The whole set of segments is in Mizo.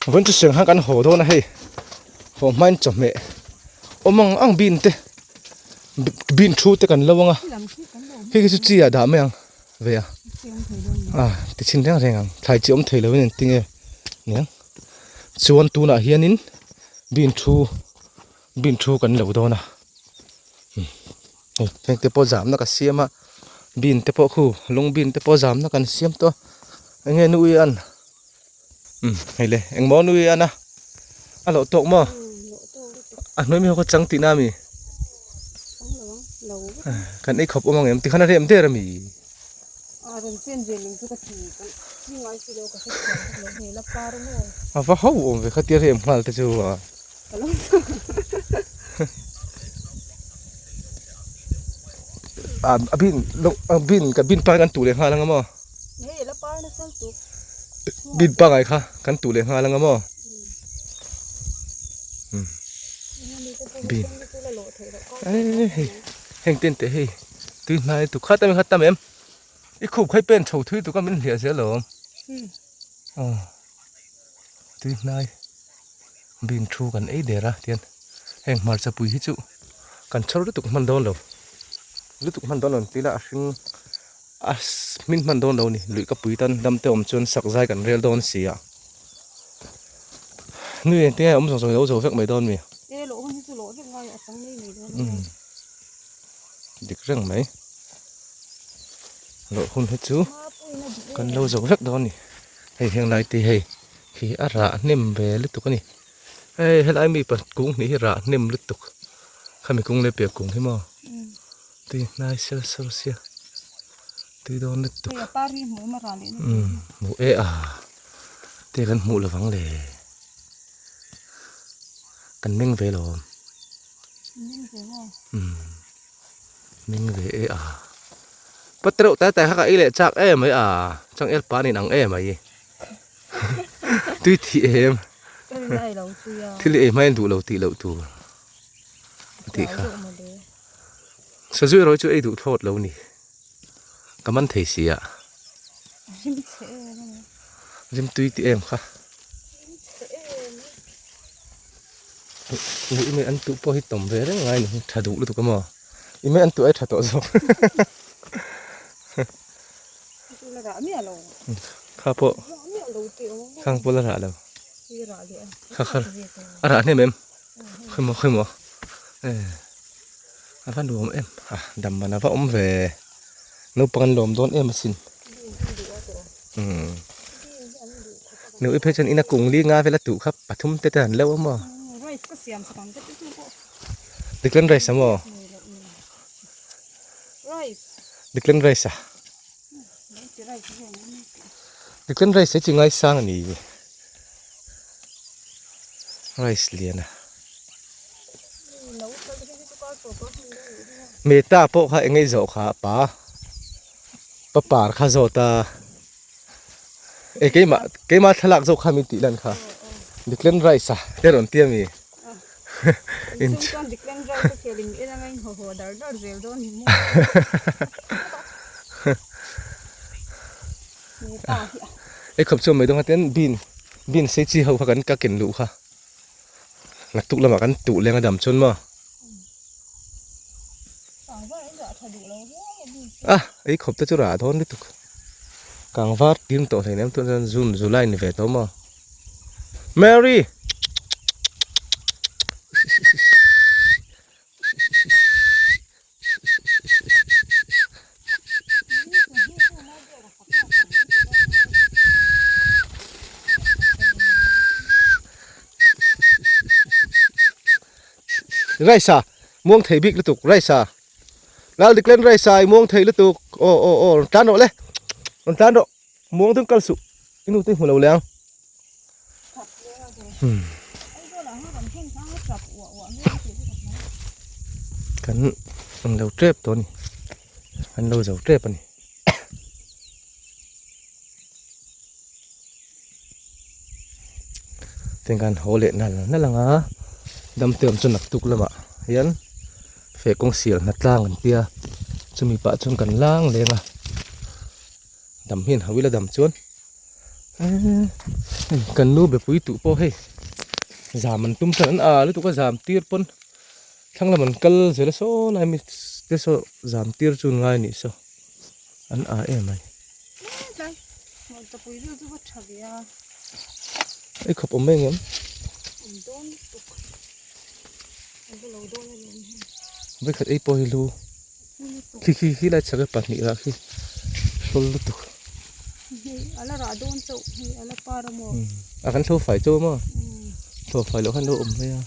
Vawiin chu siang khan kan haw dawn a hei haw hmain chawhmeh awm ang ang bin te bin thu te kan lo ang a hei hi chu chi ah dah mai ang ve a a ti chhin reng reng ang thlai chi awm thei lo in engtin nge niang chuan tunah hianin bin thu bin thu kan lo dawn a hei heng te pawh zamna ka siam a bin te pawh khu lung bin te pawh zamna kan siam tawh a eng nge nu i an umm hei le engmaw nu i an a a loh tawk maw a hnuai mi ho kha chang tihna ami kan ei khawp awm ang em tikhan a rem der ami. A va ho awm ve khatia rem nghal te chu a. A bin a bin ka bin pangai kan tuh leh nghal anga maw bin pangai kha kan tuh leh nghal anga maw bin hei heng ten teh hei tui hnai tu khat ami kha tam em i khup kha i pen chho thui tuk a min hliah zel alawm aw tui hnai. Bean thu kan ei der a tian heng hmarcha pui hi chu kan chhawr lutuk hman dawn lo lutuk hman dawn lo tih ila a hring a hmin hman dawn lo a ni lui ka pui tan dam te awm chuan sak zai kan rel dawn si a nui engtin nge awm zawng zawng i lo zo vek mai dawn mi dik reng mai lawh hun hi chu kan lo zo vek dawn a ni hei heng lai te hei. Khi a rah hnem ve lutuk a ni hei helai mi pa kung hnih hi rah hnem lutuk khami kung leh piah kung hi maw tui hnai sel sawr sia tui dawn lutuk umm hmuh e a te kan hmuh lovang le kan meng ve lo umm meng ve e a patereuh tai tai kha ka ei leh chak em mai a changel pa nen ang em mai. Tui thih em? Thil ei hmain duh lo tih loh tur a tih kha. Sazu erawh hi chu ei duh thlawt lo ni. Ka man thei si a. Rim tui tih em kha. Ui mai an tuh pawh hi tawm ve reng ngai ni tha duh lutuk a maw. I mai an tuh ai tha tawh zawk. Kha pawh khang pawh la rah lo kha kha a rah hnem em khawi maw khawi maw a va nuam em a dam man a va awm ve naupang an lawm dawn em asin umm nu i phei chuan ina kung li nga vel a tuh kha pathum te te an leuh a maw Declan Rice a maw. Declan Rice a. Declan Rice hi chu ngaisang a ni. Rice lian a. Meta pawh kha eng nge zawh kha pa. Pa par kha zawt a. E keimah keimah thlalak zawk kha min tih lan kha. Declan Rice a te rawn ti a mi. In chuan Declan Rice a khel in en anga in haw haw dar dar zel dawn ni maw. Ei khawp chuan mai dawn kha ten bean bean sei chi ho kha kan ka ken luh kha. Naktuk lamah kan tuh leng a dam chuan maw. A ei khawp te chu rah dawn lutuk. Kangvar tim tawh hleinem tun chuan June July ni ve tawh maw. Mary! Raisa muang thei bik lutuk Raisa Lal Declan Raisa i muang thei lutuk aw aw aw rawn tlan rawh le rawn tlan rawh muang deuh kal suh i nu te hmu lo leh ang Kan an lo tep tawh a ni an lo zo tep a ni. Tin khan haw leh nal nal ang a dam te awm chu naktuk lamah hian feh kawng sial hna tlang an tia chumi pah chuan kan lang leng a dam hian hau ila dam chuan. Kan nu bepui tuh pawh hei zam an tum tan an a lutuk a zam tir pawn thlang lam an kal zel a saw lai mi te saw zam tir chu an ngai anih saw an a em mai. Ei khawp awm mai ang em? Vawikhat ei pawh hi lu. Khi khi khi lai chhak e pahnih lah khi hrawl lutuk. Ala rah dawn chauh hei ala par a maw. A kan thlo fai chauh a maw. Thlo fai loh khan lo awm mai a.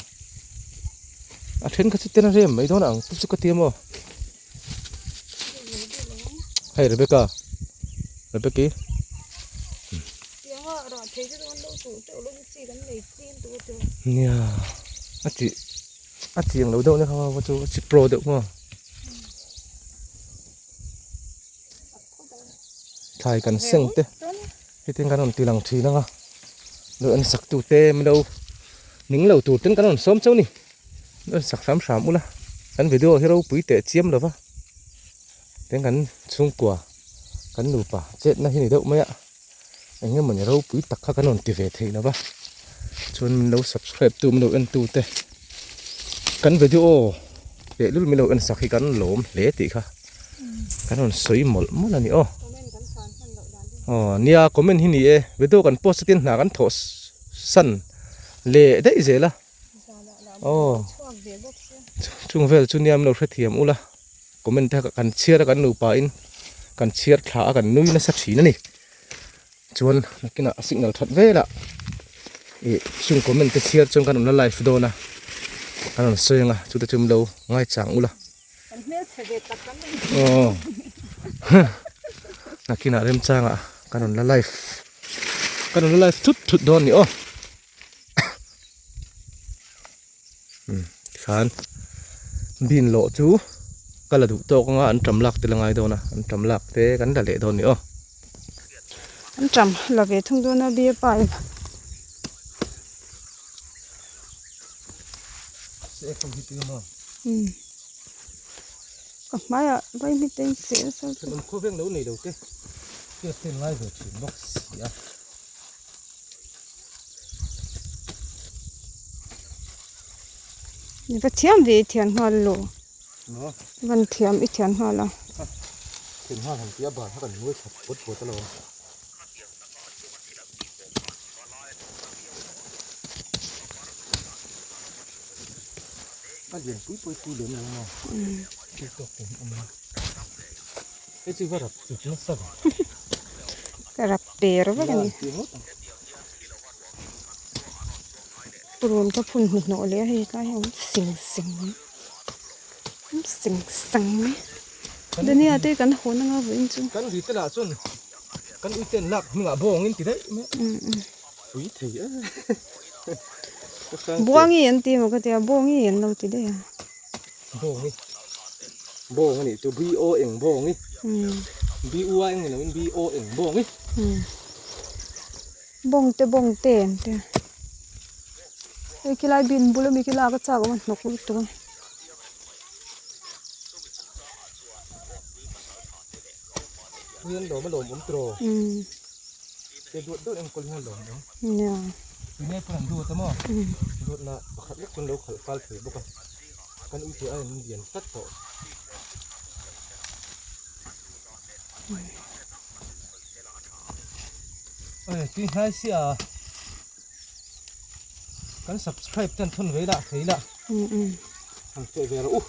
A then kha chu ten a rem mai dawn ang te chu ka ti a maw. Hei Rebecca Rebecca-i. Tianga rah thei te chu an lo tuh teuh lo chi kan nei tlem tawh a teuh. Nia a tih. A chiang lo deuh na kha va chu a chi pro deuh maw thlai kan seng te hetiang kan rawn ti lang thin ang a lo en sak tu te min lo ning lo tur ten kan rawn sawm chauh a ni lo en sak hram hram ula kan video hi ropui teh chiam lo va tin kan chhungkua kan nupa chetna hi ni deuh mai a. Eng emawni ropui tak kha kan rawn ti ve thei lo va, chuan min lo subscribe tu min lo en tu te kan video leh lul min lo en sak hi kan lawm hle tih kha kan rawn sawi mawlh mawlh a ni aw. Aw nia comment hi ni e video kan post chutin hna kan thawh san leh daih zel a aw chung vel chu nia min lo hrethiam ula. Comment te kan chhiar a kan nupa in kan chhiar thla a kan nui nasa thin a ni. Chuan nakinah a signal that velah ih chung comment te chhiar chuan kan awmna live dawn a kan rawn sawi ang a chute chu milo ngaichang ula. Kan hmelchhe ve tak kan rawn Aw nakinah remchangah kan rawn la live kan rawn la live thut thut dawn a ni aw. Tikhan bean lawh chu ka la duh tawk anga an tam lak te la ngai dawn a an tam lak te kan la leh dawn a ni aw. An tam la ve thung dawn a beer pipe. Ka hmaiah vaihmit te in seh nasa lutuk. Thenawm khawveng lo nei lo te hriat te an ngai ve thin bawk si a. I va thiam ve i thian nghal lo. I van thiam i thian nghal a. Thian nghal han tia ban kha kan nuai chhat pawt pawt a lo. A lian pui pui pui lem lo maw. Tui tawk te hi awm a. Hei chu va rap chut nasa ve. Ka rap per vek a ni. Purun ka phun hnuhnawh leh a hei tlai hi a awm sing seng mai awm seng seng mai Dania te kan hawn anga vawiin chu. Kan ri te lah chuan kan ui ten lak hmingah bawngin ti daih mai pui thei e. Buangi an ti emaw ka tia Bawngi an lo ti daih a. Bawngi Bawng a nih chu B O eng Bawngi B U A eng ni loin B O eng Bawngi. Bawng te bawng te an tia. Hei khilai bin bul ami khi lak a chak awm a hnawk lutuk a. Ui an lawm a lawm awm tiraw. Te duat duat enkawl hian a lawm awm. Nia. Tunge pawn an duat a maw. Duat na pakhat lek chuan lo khalh fal thei bawk a. Kan ui te a in lian tlat tawh. Oi tui hnai sia kan subscribe ten thun vei lah thei lah han feh ve rawh u.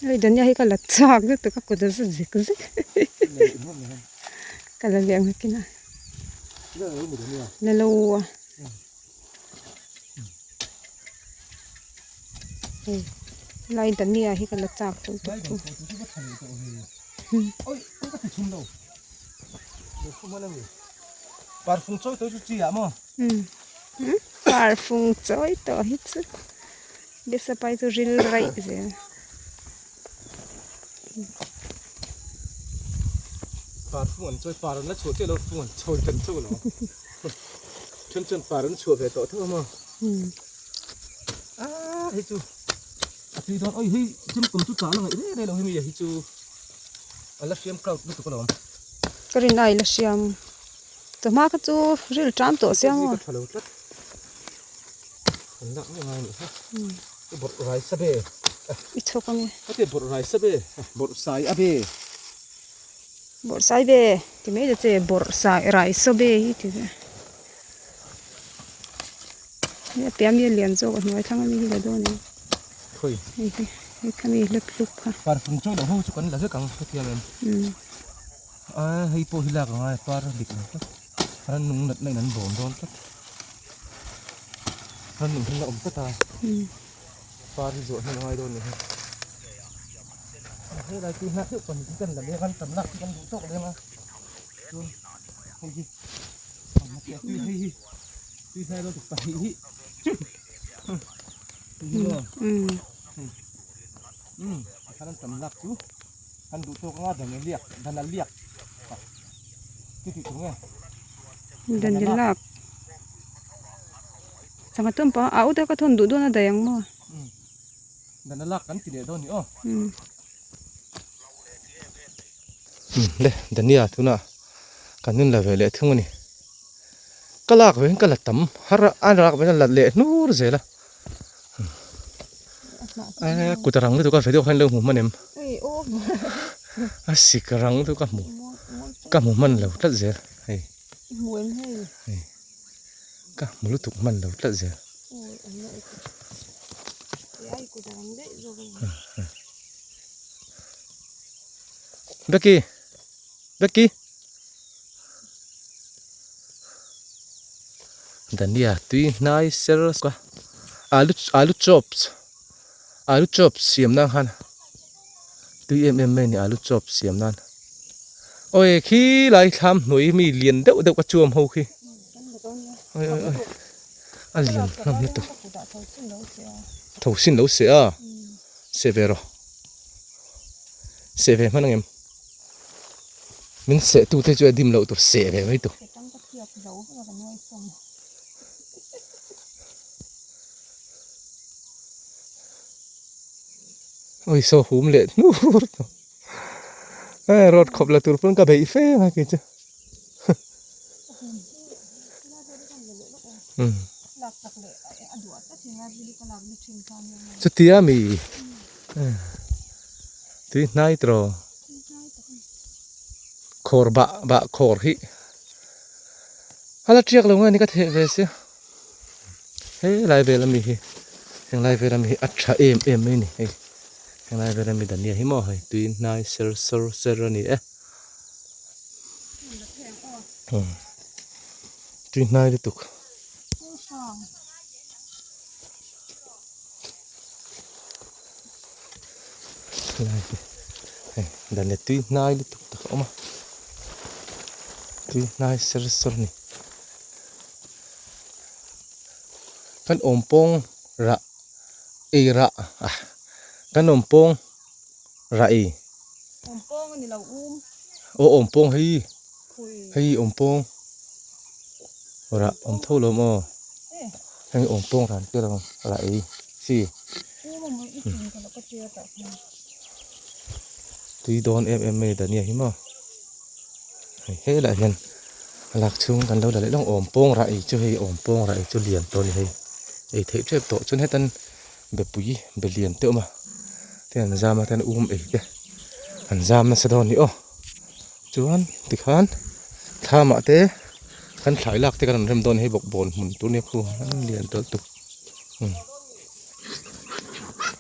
Hei Dania hi ka la chak lutuk a kut a za zek zek ka la leh ang akin a la lo a hei lai Dania hi ka la chak lutuk thung Parfung chawi tawh hi chu Besa pai chu ril raih zel. Parfung an chawi par an la chhuah chiah lo fung an chawi tan chauh lo. Then chuan par an chhuah ve tawh tho a maw. hei chu a tui dawn oi hei chemtum chu chah la ngaih rei rei lo hemi hi chu a la hriam crowd lutuk alawm. Ka rin ai la hriam chawhma kha chu ril ṭam tawh sia maw. Ka ṭha lo tlat an lak ngei ngai nih kha i bawrh rai sa be i chhawk ange ka ti bawrh rai sa be bawrh sai a be. Bawrh sai ve ti mai ta che bawrh sai rai saw be hi ti ve hei a piah ami a lian zawk a hnuai thlang ami hi la dawn em khawi hei hi hei kha mi hlep hlup kha parfum chawi loh ho chu kan la vek ang hetiang em a hei pawh hi lak angai par dik lo tlat rannung natna in an bawm dawn tlat rannung hi la awm tlat a par hi zawh hnem angai dawn ni hi. Helai tui hna deuh pahnih hi kan la leng a, tam lak chu kan duh tawk leng a, chuan hei hi tui hei hi tui hnai dawn tuk pahnih hi tui hi maw um tikhan an tam lak chu kan duh tawk anga dan a liak dan a liak chu tih tur nge dan a lak sangha chuan pang a uta ka thawn duh dawn a daih ang maw. Dan a lak kan ti leh dawn ni aw. Le Dania tunah kan nun la ve leh thung a ni. Ka lak ve hian ka la tam har a, a lak ve hian a la leh hnur zel a. Kut a rang lutuk a video khan lo hmu hman em? A sik rang lutuk a hmu ka hmu hman lo tlat zel hei. Hei ka hmu lutuk hman lo tlat zel. Becky Becky Dania tui hnai ser a alu alu chops alu chops siam nan khan tui em em mai a ni alu chops siam nan awi khi lai thlam hnuai mi lian deuh deuh ka chuam ho khi oi oi oi a lian hlawm lutuk tho sin lo seh a seh ve rawh seh ve hman angem min seh tu te chu a dim loh tur seh ve mai tur oi saw hum leh hnur tawh rawt khawp la tur pawn ka beih fe mai kei chu. Chutia mi tui hnai tawh khawr bah bah khawr hi a la tiak lo nge ni ka theh ve sia helai vel ami hi henglai vel ami hi a tha em em mai a ni hei henglai vel ami dania hi maw hei tui hnai ser sawr ser a ni e. Tui hnai lutuk. Helai hi hei dan leh tui hnai lutuk tak a awm a tui hnai ser sawr a ni. Kan awm pawng rah ei rah ah kan awm pawng Rah ei. Awmpawng a ni lo um. Aw awmpawng hei. Hei awmpawng. Rah awm tho lo maw. Hei awmpawng ran te lo rah ei chi. Tui dawn em em mai Dania hi maw. Hei helaiah hian a lak chhung kan lo la leh lawng awmpawng rah ei chu hei awmpawng rah ei chu lian tawh a ni hei. Ei theih tep tawh chuan hetan Bepui be lian te awm a te an zam a te an um ei te an zam nasa dawn a ni aw chuan tikhan thlamah te kan thlai lak te kan rawn rem dawn a hei bawkbawn hmun tur nia khu an lian tawlh tuk umm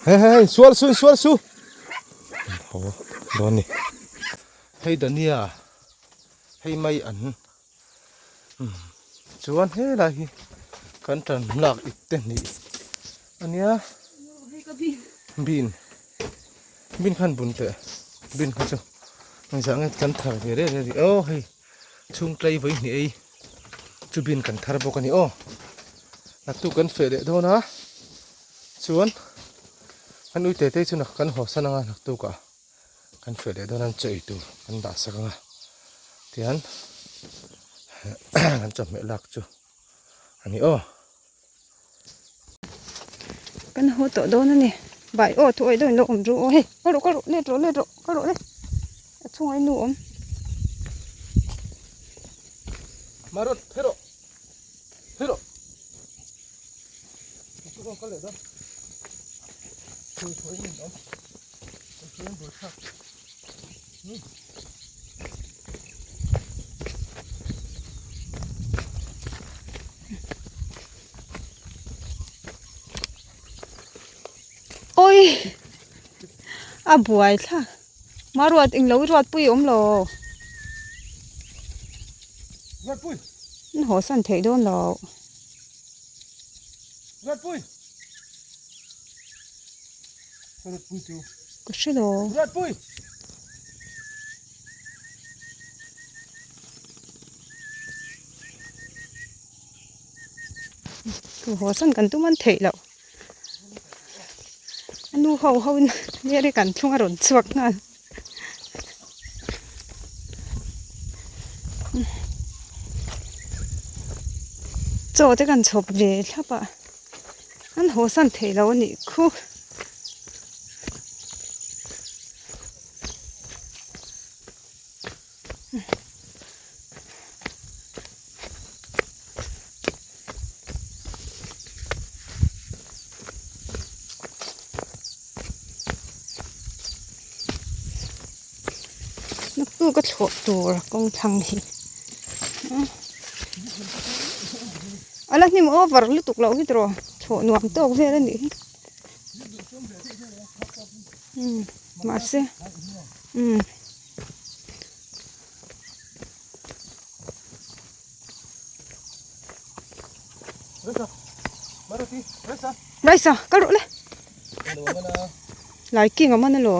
hei hei sual su sual su haw dawn a ni hei dania hei mai an umm chuan helai hi kan tan lak ip te hnih ania bean bean khan bun teh bean kha chu engzah nge kan thar ve reng reng rih aw hei chhung tlai vawi hnih ei chu bean kan thar bawk a ni aw naktuk kan feh leh dawn a chuan kan ui te te chu kan haw san anga naktuk ah. Kan feh leh dawn a chaw ei tur kan dah sak ang a tihian kan chawhmeh lak chu a ni aw. Kan haw tawh dawn a ni. Bai aw thu awih deuhin lo awm ru aw hei. Ka ruh ka ruh let rawh let rawh ka ruh le. A chhungah i nu awm. Marut phei rawh phei rawh. Chu kawng kal leh dawn. Thui thui in awm. Thui in bul thlak. Oi a buai thlak maruat englo i ruatpui a awm lo an haw san theih dawn lo ka hre lo. Thu haw chuan kan tum an theih loh a nu ho ho in Mary kan thlung a rawn chhuak nghal chaw te kan chhawp ve thlap a an haw san theih loh a nih khu. Naktuk a thlawh tur kawng thlang hi a la hnim over lutuk loh hi tiraw thlawh nuam tawk vel a nih hi mahse umm. Raisa kal rawh le lai king a man alo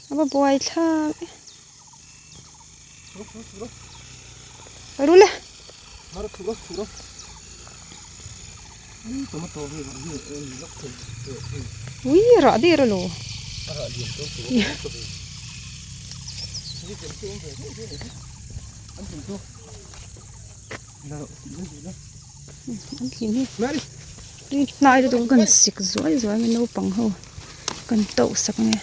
a va buai thlak e kal rawh le ui rah der alo. An thlim hi tui hnai lutuk kan sik zuai zuai mai naupang ho kan tauh sak ang e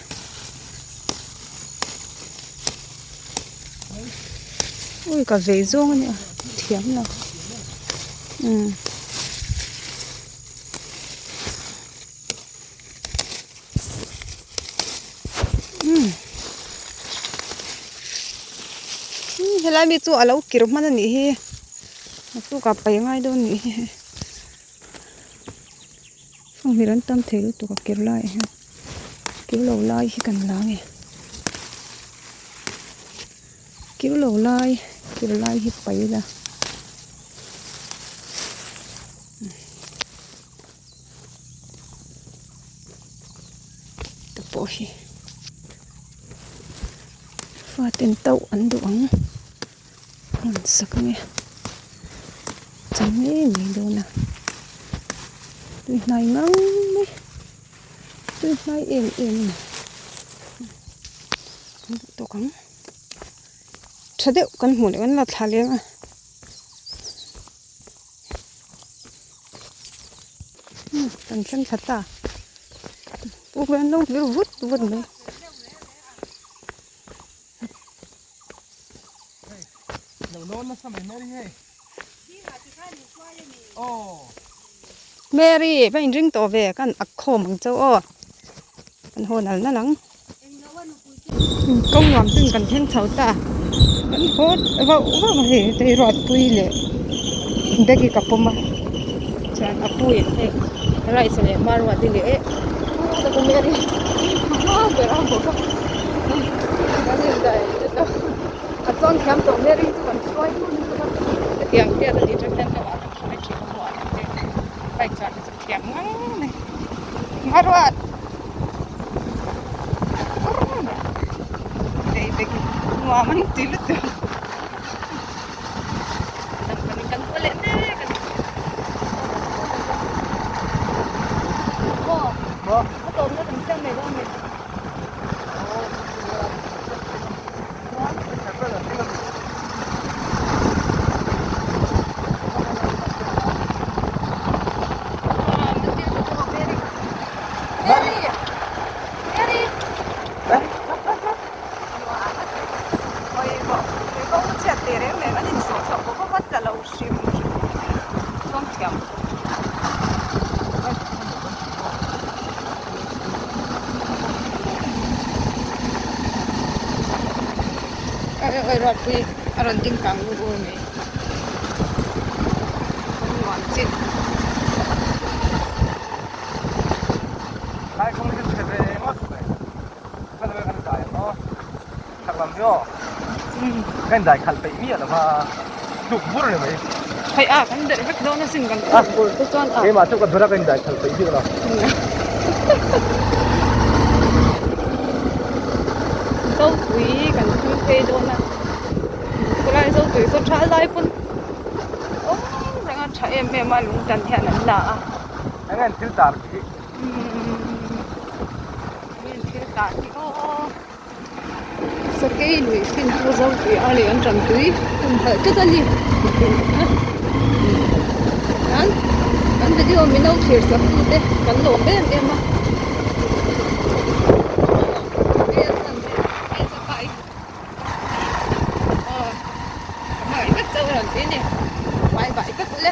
ui ka vei zawng a nia thiam lo umm. Helai mi chu a lo kir hman a nih hi naktukah paih ngai dawn a nih hi fanghmir an tam thei lutuk a kir laiah hian kir lo lai hi kan la nge kir lo lai kir lai hi paih ila. Te pawh hi faten tauh an duh ang rawn sak ang e chang ngei mai dawn a tui hnai ngang mai tui hnai em em a ni an duh tawk ang tha deuh kan hmuh leh kan la thla leng a. Kan thleng thla ta puk an lo vir vut vut mai. Mary va inring tawh ve kan ak khawm ang chauh aw kan haw nal nal ang. Kawng nuam chu kan thleng chho ta kan haw vauh vauh a hei hei ruatpui leh bag hi ka pawm a chuan a pu in hei rice leh maruat hi leh eh a ber a bawk a a chuang thiam tawh Mary chu kan hruai hmun lutuk a hetiang te a nih chuan kan hruai thin a bike chuan chu thiam ngang mai maruat. Nuam an ti lutuk kan kal leh mek a ni maw a tawpna kan siam mai dawn a ni. Oi oi Ruatpui a rawn ding kang ur ur mai. Kan nuam chin. Lai kawng hi chhe ve ngawt mai. Kan lo kan dai ang aw. Chak lam hi aw. Kan dai khalh peih miah lo va. Tluk bur ni mai. Hei a kan derh vek dawn asin kan tluk bur te chuan a. Keimah chu ka dawr a kan dai khalh peih bik lo. Zopui kan thleng phei dawn a. Khulai Zopui saw tha lai pawn awm reng a tha em em a lung tan hian an la a. Eng nge thil tar khi? Eng nge thil tar khi aw. Sakei lui fin chu Zopui a leh an tan tui humhalh tlat a ni. Kan kan video min lo thlir sak tute kan lawm em em a. Aw, mai vek chauh a rawn ti a ni. Vai vai vek ule.